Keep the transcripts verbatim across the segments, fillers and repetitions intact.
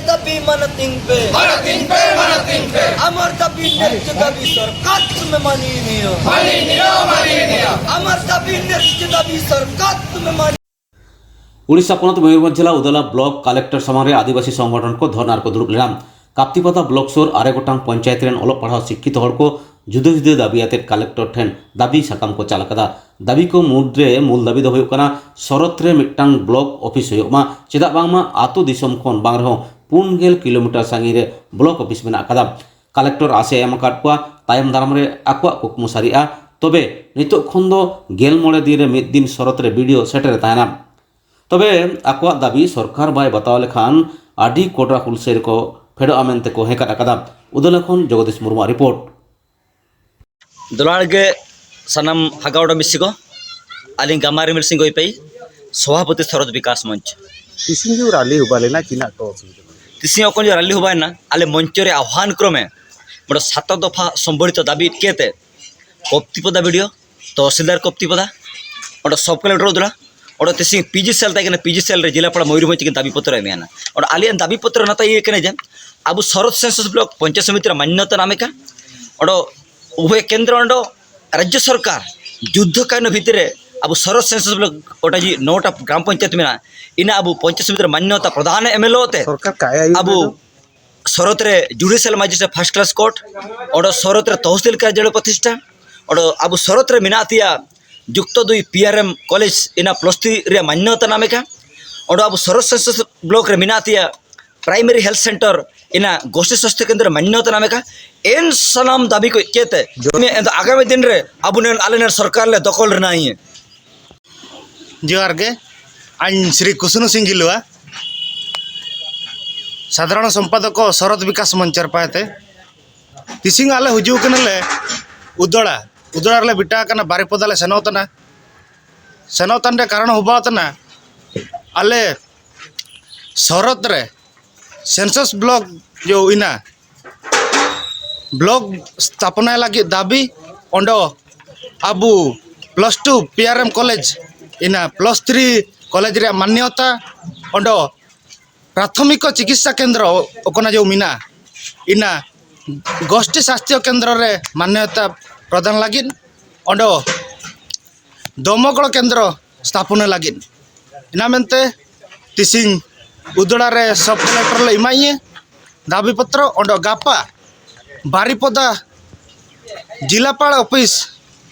ᱫᱟᱹᱵᱤ ᱢᱟᱱᱟ ᱛᱤᱧ ᱯᱮ᱾ ᱢᱟᱱᱟ ᱛᱤᱧ ᱯᱮ, ᱢᱟᱱᱟ ᱛᱤᱧ ᱯᱮ᱾ ᱟᱢᱟᱨ ᱫᱟᱹᱵᱤ ᱱᱮᱨᱪ ᱫᱟᱹᱵᱤ ᱥᱚᱨᱠᱟᱨ ᱛᱩᱢᱮ ᱢᱟᱱᱤ ᱱᱤᱭᱟ᱾ ᱢᱟᱱᱤ ᱱᱤᱭᱟ, ᱢᱟᱱᱤ ᱱᱤᱭᱟ᱾ ᱟᱢᱟᱨ ᱫᱟᱹᱵᱤ ᱱᱮᱨᱪ ᱫᱟᱹᱵᱤ ᱥᱚᱨᱠᱟᱨ ᱛᱩᱢᱮ ᱢᱟᱱᱤ᱾ ᱩᱲᱤᱥᱥᱟ ᱯᱚᱱᱚᱛ ᱢᱚᱭᱩᱨᱵᱷᱚᱸᱡᱽ ᱡᱮᱞᱟ ᱩᱫᱟᱞᱟ ᱵᱞᱚᱠ ᱠᱟᱞᱮᱠᱴᱚᱨ ᱥᱟᱢᱟᱝ ᱨᱮ ᱟᱹᱫᱤᱵᱟᱹᱥᱤ ᱥᱚᱝᱜᱚᱴᱷᱚᱱ ᱠᱚ ᱫᱷᱚᱨᱱᱟ ᱨᱮᱠᱚ ᱫᱩᱲᱩᱵ ᱞᱮᱱᱟ᱾ ᱠᱟᱯᱛᱤᱯᱟᱫᱟ ᱵᱞᱚᱠ ᱥᱩᱨ ᱟᱨᱮ ᱜᱚᱴᱟᱝ ᱯᱚᱧᱪᱟᱭᱮᱛ ᱨᱮᱱ ᱚᱞᱚᱜ ᱯᱟᱲᱦᱟᱣ ᱥᱤᱠᱠᱷᱤᱛ ᱦᱚᱲ ᱠᱚ ᱡᱩᱫᱟᱹ ᱡᱩᱫᱟᱹ ᱫᱟᱹᱵᱤ ᱟᱛᱮᱫ ᱠᱟᱞᱮᱠᱴᱚᱨ ᱴᱷᱮᱱ ᱫᱟᱹᱵᱤ ᱥᱟᱠᱟᱢ ᱠᱚ ᱪᱟᱞ ᱟᱠᱟᱫᱟ᱾ ᱫᱟᱹᱵᱤ ᱠᱚ ᱢᱩᱫᱽᱨᱮ ᱢᱩᱞ ᱫᱟᱹᱵᱤ ᱫᱚ ᱦᱩᱭᱩᱜ ᱠᱟᱱᱟ, ᱥᱚᱨᱚᱛ ᱨᱮ ᱢᱤᱫᱴᱟᱝ ᱵᱞᱚᱠ ᱚᱯᱷᱤᱥ ᱦᱩᱭᱩᱜ ᱢᱟ, ᱪᱮᱫᱟᱜ ᱵᱟᱝᱢᱟ ᱟᱹᱛᱩ ᱫᱤᱥᱚᱢ ᱠᱷᱚᱱ ᱵᱟᱝ ᱨᱮᱦᱚᱸ ᱯᱩᱱ ᱜᱮᱞ ᱠᱤᱞᱳᱢᱤᱴᱟᱨ ᱥᱟᱺᱜᱤᱧ ᱨᱮ ᱵᱞᱚᱠ ᱚᱯᱷᱤᱥ ᱢᱮᱱᱟᱜ ᱟᱠᱟᱫᱟ᱾ ᱠᱟᱞᱮᱠᱴᱚᱨ ᱟᱥᱮ ᱮᱢ ᱟᱠᱟᱫ ᱠᱚᱣᱟ, ᱛᱟᱭᱚᱢ ᱫᱟᱨᱟᱢ ᱨᱮ ᱟᱠᱚᱣᱟᱜ ᱠᱩᱠᱢᱩ ᱥᱟᱹᱨᱤᱜᱼᱟ᱾ ᱛᱚᱵᱮ ᱱᱤᱛᱚᱜ ᱠᱷᱚᱱ ᱫᱚ ᱜᱮᱞ ᱢᱚᱬᱮ ᱫᱤᱱ ᱨᱮ ᱢᱤᱫ ᱫᱤᱱ ᱥᱚᱨᱚᱛ ᱨᱮ ᱵᱤ ᱰᱤ ᱳ ᱥᱮᱴᱮᱨ ᱮ ᱛᱟᱦᱮᱱᱟ᱾ ᱛᱚᱵᱮ ᱟᱠᱚᱣᱟᱜ ᱫᱟᱹᱵᱤ ᱥᱚᱨᱠᱟᱨ ᱵᱟᱭ ᱵᱟᱛᱟᱣ ᱞᱮᱠᱷᱟᱱ ᱟᱹᱰᱤ ᱠᱚᱰᱨᱟ ᱦᱩᱞᱥᱟᱹᱭ ᱨᱮᱠᱚ ᱯᱷᱮᱰᱚᱜᱼᱟ ᱢᱮᱱᱛᱮ ᱠᱚ ᱦᱮᱸᱠᱟᱫ ᱟᱠᱟᱫᱟ᱾ ᱩᱫᱟᱞᱟ ᱠᱷᱚᱱ ᱡᱚᱜᱚᱫᱤᱥ ᱢᱩᱨᱢᱩᱣᱟᱜ ᱨᱤᱯᱳᱨᱴ᱾ ᱫᱩᱞᱟᱹᱲ ᱜᱮ ᱥᱟᱱᱟᱢ ᱦᱟᱜᱟᱣᱲᱟ ᱢᱤᱥᱤ ᱠᱚ, ᱟᱹᱞᱤᱧ ᱜᱟᱢᱟ ᱨᱤᱢᱤᱞ ᱥᱤᱝ ᱜᱚᱭᱯᱟᱹᱭ, ᱥᱚᱵᱷᱟᱯᱚᱛᱤ ᱥᱚᱨᱚᱛ ᱵᱤᱠᱟᱥ ᱢᱚᱧᱪ᱾ ᱛᱤᱥᱤᱧ ᱡᱩᱨ ᱟᱞᱤ ᱦᱩᱵᱟ ᱞᱮᱱᱟ ᱠᱤᱱᱟᱜ ᱠᱚ ᱚᱥᱩᱵᱤᱫᱷᱟ᱾ ᱛᱤᱥᱤᱧ ᱚᱠᱚᱭ ᱡᱩᱨ ᱟᱞᱤ ᱦᱩᱵᱟ ᱮᱱᱟ, ᱟᱞᱮ ᱢᱚᱧᱪᱚ ᱨᱮ ᱟᱦᱣᱟᱱ ᱠᱨᱚᱢᱮ ᱢᱚᱬᱮ ᱥᱟᱛ ᱫᱚᱯᱷᱟ ᱥᱚᱢᱵᱚᱞᱤᱛᱚ ᱫᱟᱹᱵᱤ ᱤᱴᱠᱮᱛᱮ ᱠᱚᱯᱛᱤᱯᱚᱫᱟ ᱵᱤ ᱰᱤ ᱳ, ᱛᱚᱦᱥᱤᱞᱫᱟᱨ ᱠᱚᱯᱛᱤᱯᱚᱫᱟ, ᱚᱸᱰᱮ ᱥᱚᱵ ᱠᱟᱞᱮᱠᱴᱚᱨ ᱩᱫᱽᱲᱟ, ᱚᱸᱰᱮ ᱛᱤᱥᱤᱧ ᱯᱤ ᱡᱤ ᱥᱮᱞ ᱛᱟᱦᱮᱸ ᱠᱟᱱᱟ, ᱯᱤ ᱡᱤ ᱥᱮᱞ ᱨᱮ ᱡᱮᱞᱟᱯᱟᱲᱟ ᱢᱚᱭᱩᱨᱵᱷᱚᱸᱡᱽ ᱛᱤᱠᱤᱱ ᱫᱟᱹᱵᱤ ᱯᱚᱛᱨᱚ ᱮᱢ ᱮᱱᱟ᱾ ᱚᱸᱰᱮ ᱟᱞᱮᱭᱟᱜ ᱫᱟᱹᱵᱤ ᱯᱚᱛᱨᱚ ᱱᱟᱛᱟ ᱤᱭᱟᱹ ᱠᱟᱱᱟ ᱡᱮ ᱟᱵᱚ ᱥᱚᱨᱚᱛ ᱥᱮᱱᱥᱟᱥ ᱵᱞᱚᱠ ᱯᱚᱧᱪᱟᱭᱮᱛ ᱥᱚᱢᱤᱛᱤ ᱨᱮ ᱢᱟᱱᱱᱚᱛᱟ ᱱᱟᱢᱮ ᱠᱟ, ᱚᱸᱰᱮ ᱩᱵᱷᱚᱭ ᱠᱮᱱᱫᱨᱚ ᱚᱸᱰᱮ ᱨᱟᱡᱽᱡᱚ ᱥᱚᱨᱠᱟᱨ ᱡᱩᱫᱽᱫᱷᱚ ᱠᱟᱭᱱᱚ ᱵᱷᱤᱛᱤᱨ ᱨᱮ ᱟᱵᱚ ᱥᱚᱨᱚᱛ ᱥᱮᱱᱥᱟᱥ ᱵᱞᱚᱠ ᱚᱸᱰᱮ ᱡᱮ ᱱᱚᱴᱟ ᱜᱨᱟᱢ ᱯᱚᱧᱪᱟᱭᱮᱛ ᱢᱮᱱᱟᱜᱼᱟ, ᱤᱱᱟᱹ ᱟᱵᱚ ᱯᱚᱧᱪᱟᱭᱮᱛ ᱥᱚᱢᱤᱛᱤ ᱨᱮ ᱢᱟᱱᱱᱚᱛᱟ ᱯᱨᱚᱫᱟᱱ ᱮᱢ ᱮᱞ ᱳ ᱛᱮ ᱥᱚᱨᱠᱟᱨ ᱠᱟᱭ ᱟᱭᱩ ᱟᱵᱚ ᱨᱮᱫᱚ ᱥᱚᱨᱚᱛ ᱨᱮ ᱡᱩᱰᱤᱥᱤᱭᱟᱞ ᱢᱟᱡᱤᱥᱴᱨᱮᱴ ᱯᱷᱟᱥᱴ ᱠᱞᱟᱥ ᱠᱳᱨᱴ, ᱚᱸᱰᱮ ᱥᱚᱨᱚᱛ ᱨᱮ ᱛᱚᱦᱥᱤᱞ ᱠᱟᱨᱡᱟᱞᱚᱭ ᱯᱨᱚᱛᱤᱥᱴᱷᱟ, ᱚᱸᱰᱮ ᱟᱵᱚ ᱥᱚᱨᱚᱛ ᱨᱮ ᱢᱮᱱᱟᱜ ᱛᱮᱭᱟ ᱡᱩᱠᱛᱚ ᱫᱩᱭ ᱯᱤ ᱟᱨ ᱮᱢ ᱠᱚᱞᱮᱡᱽ, ᱤᱱᱟ ᱯᱞᱟᱥ ᱛᱷᱨᱤ ᱨᱮᱭᱟᱜ ᱢᱟᱱᱱᱚᱛᱟ ᱱᱟᱢᱮ ᱠᱟ, ᱚᱸᱰᱮ ᱟᱵᱚ ᱥᱚᱨᱚᱛ ᱥᱮᱱᱥᱟᱥ ᱵᱞᱚᱠ ᱨᱮ ᱢᱮᱱᱟᱜ ᱛᱮᱭᱟ ᱯᱨᱟᱭᱢᱟᱨᱤ ᱦᱮᱞᱛᱷ ᱥᱮᱱᱴᱟᱨ, ᱤᱱᱟ ᱜᱳᱥᱴᱤ ᱥᱟᱥᱛᱷᱚ ᱠᱮᱱᱫᱨᱚ ᱢᱟᱱᱱᱚᱛᱟ ᱱᱟᱢᱮ ᱠᱟ, ᱮᱱ ᱥᱟᱱᱟᱢ ᱫᱟᱹᱵᱤ ᱠᱚ ᱪᱮᱫ ᱛᱮ ᱡᱚ- ᱮᱱ ᱫᱚ ᱟᱜᱟᱢᱤ ᱫᱤᱱ ᱨᱮ ᱟᱵᱚ ᱱᱮᱱ ᱟᱞᱮ ᱱᱮᱱ ᱥᱚᱨᱠᱟᱨ ᱞᱮ ᱫᱚᱠᱚᱞ ᱨᱮᱱᱟᱜ ᱤᱭᱟᱹ᱾ ᱡᱚᱦᱟᱨ ᱜᱮ, ᱟᱹᱧ ᱥᱨᱤ ᱠᱩᱥᱱᱩ ᱥᱤᱝ ᱜᱤᱞᱣᱟ, ᱥᱟᱫᱷᱟᱨᱚᱱ ᱥᱚᱢᱯᱟᱫᱚᱠ ᱥᱚᱨᱚᱛ ᱵᱤᱠᱟᱥ ᱢᱚᱧᱪ ᱪᱟᱨᱯᱟᱭ ᱛᱮ᱾ ᱛᱤᱥᱤᱝ ᱟᱞᱮ ᱦᱤᱡᱩᱜ ᱠᱟᱱᱟᱞᱮ ᱩᱫᱚᱲᱟ, ᱩᱫᱚᱲᱟ ᱨᱮᱞᱮ ᱵᱤᱴᱟ ᱟᱠᱟᱱᱟ, ᱵᱟᱨᱤᱯᱚᱫᱟ ᱞᱮ ᱥᱮᱱᱚᱜ ᱠᱟᱱᱟ᱾ ᱥᱮᱱᱚᱜ ᱛᱟᱱ ᱨᱮ ᱠᱟᱨᱚᱱ ᱦᱚᱵᱟ ᱛᱟᱱᱟ, ᱟᱞᱮ ᱥᱚᱨᱚᱛ ᱨᱮ ᱥᱮᱱᱥᱟᱥ ᱵᱞᱚᱠ ᱡᱚ ᱤᱱᱟ ᱵᱞᱚᱠ ᱥᱛᱷᱟᱯᱚᱱᱟᱭ ᱞᱟᱹᱜᱤᱫ ᱫᱟᱹᱵᱤ, ᱚᱸᱰᱮ ᱟᱵᱚ ᱯᱞᱟᱥ ᱴᱩ ᱯᱤ ᱟᱨ ᱮᱢ ᱠᱚᱞᱮᱡᱽ, ᱤᱱᱟ ᱯᱞᱟᱥ ᱛᱷᱨᱤ ᱠᱚᱞᱮᱡᱽ ᱨᱮᱭᱟᱜ ᱢᱟᱱᱱᱚᱛᱟ, ᱚᱸᱰᱮ ᱯᱨᱟᱛᱷᱚᱢᱤᱠ ᱪᱤᱠᱤᱛᱥᱟ ᱠᱮᱱᱫᱨᱚ ᱚᱠᱚᱱᱟ ᱡᱮ ᱢᱮᱱᱟᱜᱼᱟ, ᱤᱱᱟ ᱜᱳᱥᱴᱤ ᱥᱟᱥᱛᱷᱭᱚ ᱠᱮᱱᱫᱨᱚ ᱨᱮ ᱢᱟᱱᱱᱚᱛᱟ ᱯᱨᱚᱫᱟᱱ ᱞᱟᱹᱜᱤᱫ ᱚᱸᱰᱮ ᱫᱚᱢᱚᱠᱚᱲ ᱠᱮᱱᱫᱨᱚ ᱥᱛᱷᱟᱯᱚᱱᱟ ᱞᱟᱹᱜᱤᱫ᱾ ᱤᱱᱟ ᱢᱮᱱᱛᱮ ᱛᱤᱥᱤᱝ ᱩᱫᱽᱲᱟ ᱨᱮ ᱥᱚᱵ ᱠᱚᱞᱮᱠᱴᱚᱨ ᱞᱮ ᱮᱢᱟᱭᱟ ᱫᱟᱹᱵᱤ ᱯᱚᱛᱨᱚ᱾ ᱚᱸᱰᱮ ᱜᱟᱯᱟ ᱵᱟᱨᱤᱯᱚᱫᱟ ᱡᱤᱞᱟᱯᱟᱲ ᱚᱯᱷᱤᱥ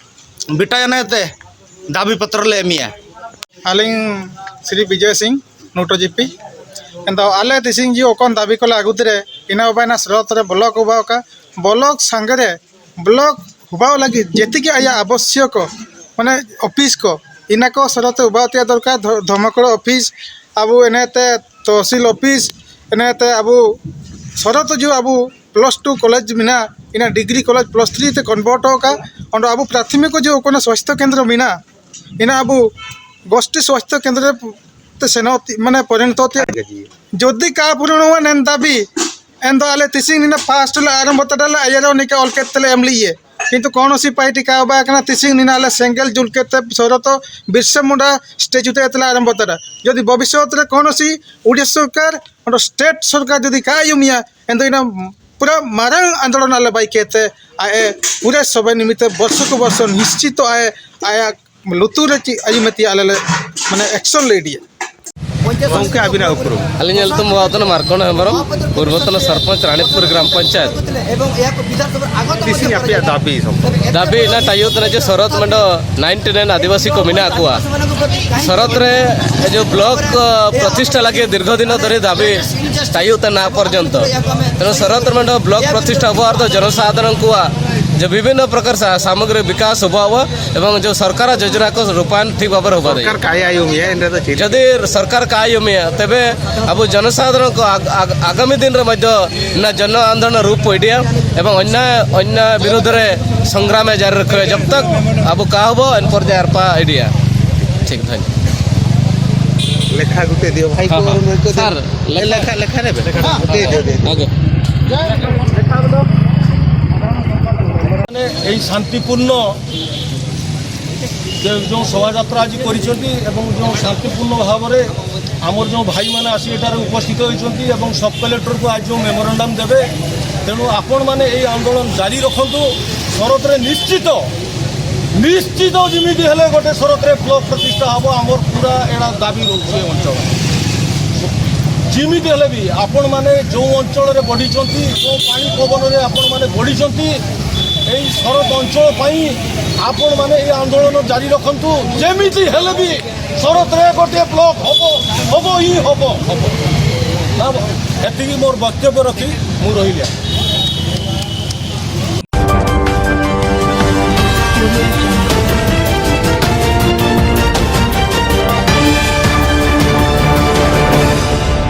ᱵᱤᱴᱟᱭᱟᱱᱟ ᱛᱮ ᱫᱟᱹᱵᱤ ᱯᱚᱛᱨᱚ ᱞᱮ ᱮᱢᱮᱭᱟ᱾ ᱟᱹᱞᱤᱧ ᱥᱨᱤ ᱵᱤᱡᱚᱭ ᱥᱤᱝ, ᱱᱳᱴᱳ ᱡᱤᱯᱤ᱾ ᱮᱱᱫᱚ ᱟᱞᱮ ᱛᱤᱥᱤᱝ ᱡᱤ ᱚᱠᱚᱱ ᱫᱟᱹᱵᱤ ᱠᱚᱞᱮ ᱟᱹᱜᱩ ᱛᱮᱨᱮ, ᱤᱱᱟᱹ ᱚᱵᱟᱭᱱᱟ ᱥᱨᱚᱛ ᱨᱮ ᱵᱞᱚᱠ ᱦᱚᱵᱟᱣ ᱠᱟ, ᱵᱞᱚᱠ ᱥᱟᱸᱜᱮ ᱨᱮ ᱵᱞᱚᱠ ᱦᱚᱵᱟᱣ ᱞᱟᱹᱜᱤᱫ ᱡᱮᱛᱤ ᱜᱮ ᱟᱭᱟᱜ ᱟᱵᱚᱥᱭᱚᱠ, ᱢᱟᱱᱮ ᱚᱯᱷᱤᱥ ᱠᱚ, ᱤᱱᱟᱹ ᱠᱚ ᱥᱨᱚᱛ ᱨᱮ ᱦᱚᱵᱟᱣ ᱛᱮᱭᱟᱜ ᱫᱚᱨᱠᱟᱨ᱾ ᱫᱷᱚ-, ᱫᱷᱚᱢᱚᱠᱚᱲ ᱚᱯᱷᱤᱥ, ᱟᱵᱚ ᱮᱱᱮᱛᱮ ᱛᱚᱦᱥᱤᱞ ᱚᱯᱷᱤᱥ, ᱤᱱᱟᱹᱛᱮ ᱟᱵᱚ ᱥᱚᱨᱚᱛ ᱡᱩ ᱟᱵᱚ ᱯᱞᱟᱥ ᱴᱩ ᱠᱚᱞᱮᱡᱽ ᱢᱮᱱᱟᱜᱼᱟ, ᱤᱱᱟᱹ ᱰᱤᱜᱽᱨᱤ ᱠᱚᱞᱮᱡᱽ ᱯᱞᱟᱥ ᱛᱷᱨᱤ ᱛᱮ ᱠᱚᱱᱵᱷᱟᱨᱴ ᱟᱠᱟᱫ᱾ ᱚᱸᱰᱮ ᱟᱵᱚ ᱯᱨᱟᱛᱷᱚᱢᱤᱠ ᱡᱩ ᱚᱠᱚᱱᱟ ᱥᱟᱥᱛᱷᱚ ᱠᱮᱱᱫᱨᱚ ᱢᱮᱱᱟᱜᱼᱟ, ᱤᱱᱟᱹ ᱟᱵᱚ ᱜᱳᱥᱴᱤ ᱥᱟᱥᱛᱷᱚ ᱠᱮᱱᱫᱨᱚ ᱛᱮ ᱥᱮᱱᱚᱛ ᱢᱟᱱᱮ ᱯᱚᱨᱤᱱᱚᱛᱚ ᱛᱮ᱾ ᱡᱩᱫᱤ ᱠᱟ ᱯᱩᱨᱚᱱᱚᱜᱼᱟ ᱱᱮᱱ ᱫᱟᱹᱵᱤ, ᱮᱱᱫᱚ ᱟᱞᱮ ᱛᱤᱥᱤᱝ ᱱᱤᱱᱟᱹ ᱯᱷᱟᱥᱴ ᱞᱮ ᱟᱨᱟᱢᱵᱚ ᱛᱟᱰᱟ ᱞᱮ ᱟᱭᱟᱨ ᱱᱤᱠᱟ ᱚᱞ ᱠᱮᱫ ᱛᱮᱞᱮ ᱮᱢ ᱞᱤᱭᱮ᱾ ᱠᱤᱱᱛᱩ ᱠᱳᱱᱳ ᱥᱤ ᱯᱟᱭᱴᱤ ᱠᱟ ᱵᱟ ᱠᱟᱱᱟ, ᱛᱤᱥᱤᱝ ᱱᱤᱱᱟᱹ ᱟᱞᱮ ᱥᱮᱸᱜᱮᱞ ᱡᱩᱞ ᱠᱮᱫ ᱛᱮ ᱥᱚᱨᱚᱛᱚ ᱵᱤᱨᱥᱟ ᱢᱩᱱᱰᱟ ᱥᱴᱮᱪᱩ ᱛᱮ ᱮᱛᱞᱟ ᱟᱨᱟᱢᱵᱚ ᱛᱟᱰᱟ᱾ ᱡᱩᱫᱤ ᱵᱷᱚᱵᱤᱥᱥᱚᱛ ᱨᱮ ᱠᱳᱱᱳ ᱥᱤ ᱩᱲᱤᱭᱟ ᱥᱚᱨᱠᱟᱨ, ᱚᱸᱰᱮ ᱥᱴᱮᱴ ᱥᱚᱨᱠᱟᱨ ᱡᱩᱫᱤ ᱠᱟ ᱟᱭᱩᱢᱤᱭᱟ, ᱮᱱᱫᱚ ᱤᱱᱟᱹ ᱯᱩᱨᱟᱹ ᱢᱟᱨᱟᱝ ᱟᱱᱫᱳᱞᱚᱱ ᱟᱞᱮ ᱵᱟᱭ ᱠᱮᱛᱮ ᱟᱭ ᱯᱩᱨᱟᱹ ᱥᱚᱵᱮ ᱱᱤᱢᱤᱛᱮ ᱵᱚᱨᱥᱚ ᱠᱚ ᱵᱚᱨᱥᱚ ᱱᱤᱥᱪᱤᱛᱚ ᱟᱭ ᱟᱭᱟᱜ ᱞᱩᱛᱩᱨ ᱨᱮ ᱪᱮᱫ ᱟᱭᱩᱢᱮᱛᱤᱭᱟ ᱟᱞᱮ ᱞᱮ ᱢᱟᱱᱮ ᱮᱠᱥᱚᱱ ᱞᱮ ᱤᱫᱤᱭᱟ᱾ ᱜᱚᱢᱠᱮ, ᱟᱹᱵᱤᱱᱟᱜ ᱩᱯᱨᱩᱢ? ᱟᱹᱞᱤᱧᱟᱜ ᱧᱩᱛᱩᱢ ᱵᱟᱵᱟᱛᱚᱱ ᱢᱟᱨᱠᱚᱱᱰ ᱦᱮᱢᱵᱨᱚᱢ, ᱯᱩᱨᱵᱚᱛᱚᱱ ᱥᱚᱨᱯᱚᱧᱪ ᱨᱟᱱᱤᱯᱩᱨ ᱜᱨᱟᱢ ᱯᱚᱧᱪᱟᱭᱮᱛ᱾ ᱛᱤᱥᱤᱧ ᱟᱯᱮᱭᱟᱜ ᱫᱟᱹᱵᱤ ᱥᱚᱢᱯᱚᱨᱠᱚ? ᱫᱟᱹᱵᱤ ᱤᱱᱟᱹ ᱴᱟᱭᱩ ᱛᱮ ᱡᱮ ᱥᱚᱨᱚᱛ ᱢᱟᱱᱰᱚ ᱱᱟᱭᱤᱱ ᱴᱮᱱ ᱨᱮᱱ ᱟᱹᱫᱤᱵᱟᱹᱥᱤ ᱠᱚ ᱢᱮᱱᱟᱜ ᱠᱚᱣᱟ, ᱥᱚᱨᱚᱛ ᱨᱮ ᱡᱮ ᱵᱞᱚᱠ, ᱚ, ᱯᱨᱚᱛᱤᱥᱴᱷᱟ ᱞᱟᱹᱜᱤᱫ ᱫᱤᱨᱜᱷᱚ ᱫᱤᱱ ᱫᱷᱚᱨᱮ ᱫᱟᱹᱵᱤ ᱪᱟᱭᱩᱜ ᱛᱮ ᱱᱟ ᱯᱚᱨᱡᱚᱱᱛᱚ᱾ ᱛᱮᱱᱩ ᱥᱚᱨᱚᱛ ᱨᱮ ᱢᱟᱱᱰᱚ ᱵᱞᱚᱠ ᱯᱨᱚᱛᱤᱥᱴᱷᱟ ᱦᱚᱵᱚ ᱟᱨ ᱫᱚ ᱡᱚᱱᱚᱥᱟᱫᱷᱟᱨᱚᱱ ᱠᱚᱣᱟᱜ ᱡᱮ ᱵᱤᱵᱷᱤᱱᱱᱚ ᱯᱨᱚᱠᱟᱨ ᱥᱟ-, ᱥᱟᱢᱚᱜᱨᱤᱠ ᱵᱤᱠᱟᱥ ᱦᱚᱵᱚ ᱟᱵᱚ ᱮᱵᱚᱝ ᱡᱮ ᱥᱚᱨᱠᱟᱨ ᱡᱳᱡᱚᱱᱟ ᱠᱚ ᱨᱩᱯᱟᱭᱚᱱ ᱴᱷᱤᱠ ᱵᱷᱟᱵᱮ ᱦᱚᱵᱚ ᱫᱟᱲᱮᱭᱟᱜᱼᱟ᱾ ᱥᱚᱨᱠᱟᱨ ᱠᱟᱭ ᱟᱭᱩᱢᱤᱭᱟ, ᱮᱱᱨᱮ ᱫᱚ ᱪᱮᱫ? ᱡᱩᱫᱤ ᱥᱚᱨᱠᱟᱨ ᱠᱟᱭ ᱟᱭᱩᱢᱤᱭᱟ, ᱛᱚᱵᱮ ᱟᱵᱚ ᱡᱚᱱᱚᱥᱟᱫᱷᱟᱨᱚᱱ ᱠᱚ ᱟᱜ-, ᱟᱜ-, ᱟᱜᱟᱢᱤ ᱫᱤᱱ ᱨᱮ ᱢᱚᱫᱽᱫᱷᱚ ᱚᱱᱟ ᱡᱚᱱᱚ ᱟᱱᱫᱳᱞᱚᱱ ᱨᱩᱯ ᱤᱫᱤᱭᱟ ᱮᱵᱚᱝ ᱚᱱᱱᱭᱟᱭ, ᱚᱱᱱᱭᱟᱭ ᱵᱤᱨᱩᱫᱷ ᱨᱮ ᱥᱚᱝᱜᱨᱟᱢ ᱮ ᱡᱟᱨᱤ ᱨᱟᱠᱷᱮ, ᱡᱚᱵ ᱛᱚᱠ ᱟᱵᱚ ᱠᱟ ᱦᱚᱵᱚ ᱮᱱ ᱯᱚᱨᱡᱟᱭ ᱟᱨᱯᱟ ᱤᱫᱤᱭᱟ᱾ ᱴᱷᱤᱠ, ᱫᱷᱚᱱᱭᱚᱵᱟᱫ᱾ ᱞᱮᱠᱷᱟ ᱜᱩᱴᱮ ᱫᱤᱭᱚ ᱵᱷᱟᱭ ᱠᱚ, ᱦᱚᱸ, ᱦᱚᱸ᱾ ᱱᱩᱠᱩ ᱫᱚ ᱥᱟᱨ, ᱞᱮᱠᱷᱟ᱾ ᱞᱮᱠᱷᱟ, ᱞᱮᱠᱷᱟ ᱨᱮ ᱵᱮ᱾ ᱦᱚᱸ᱾ ᱫᱮ, ᱫᱮ, ᱫᱮ, ᱫᱮ᱾ ᱟᱜᱮ᱾ ᱢᱟᱱᱮ ᱮᱭ ᱥᱟᱱᱛᱤᱯᱩᱨᱱᱚ ଯେ ଯେଉଁ ଶୋଭାଯାତ୍ରା ଆଜି କରିଛନ୍ତି ଏବଂ ଯେଉଁ ଶାନ୍ତିପୂର୍ଣ୍ଣ ଭାବରେ ଆମର ଯେଉଁ ଭାଇମାନେ ଆସି ଏଠାରେ ଉପସ୍ଥିତ ହୋଇଛନ୍ତି ଏବଂ ସବ୍ କଲେକ୍ଟରକୁ ଆଜି ଯେଉଁ ମେମୋରାଣ୍ଡମ୍ ଦେବେ, ତେଣୁ ଆପଣମାନେ ଏଇ ଆନ୍ଦୋଳନ ଜାରି ରଖନ୍ତୁ। ଶରତରେ ନିଶ୍ଚିତ, ନିଶ୍ଚିତ ଯେମିତି ହେଲେ ଗୋଟେ ଶରତରେ ବ୍ଲକ ପ୍ରତିଷ୍ଠା ହେବ। ଆମର ପୁରା ଏଇଟା ଦାବି ରହୁଛି ଏ ଅଞ୍ଚଳ। ଯେମିତି ହେଲେ ବି ଆପଣମାନେ ଯେଉଁ ଅଞ୍ଚଳରେ ବଢ଼ିଛନ୍ତି, ଯେଉଁ ପାଣି ପବନରେ ଆପଣମାନେ ବଢ଼ିଛନ୍ତି, ଏଇ ଶରତ ଅଞ୍ଚଳ ପାଇଁ ଆପଣମାନେ ଏଇ ଆନ୍ଦୋଳନ ଜାରି ରଖନ୍ତୁ। ଯେମିତି ହେଲେ ବି ଶରତରେ ଗୋଟିଏ ବ୍ଲକ ହବ, ହବ ହିଁ ହବ, ହବ। ନା, ଏତିକି ମୋର ବକ୍ତବ୍ୟ ରଖି ମୁଁ ରହିଲି।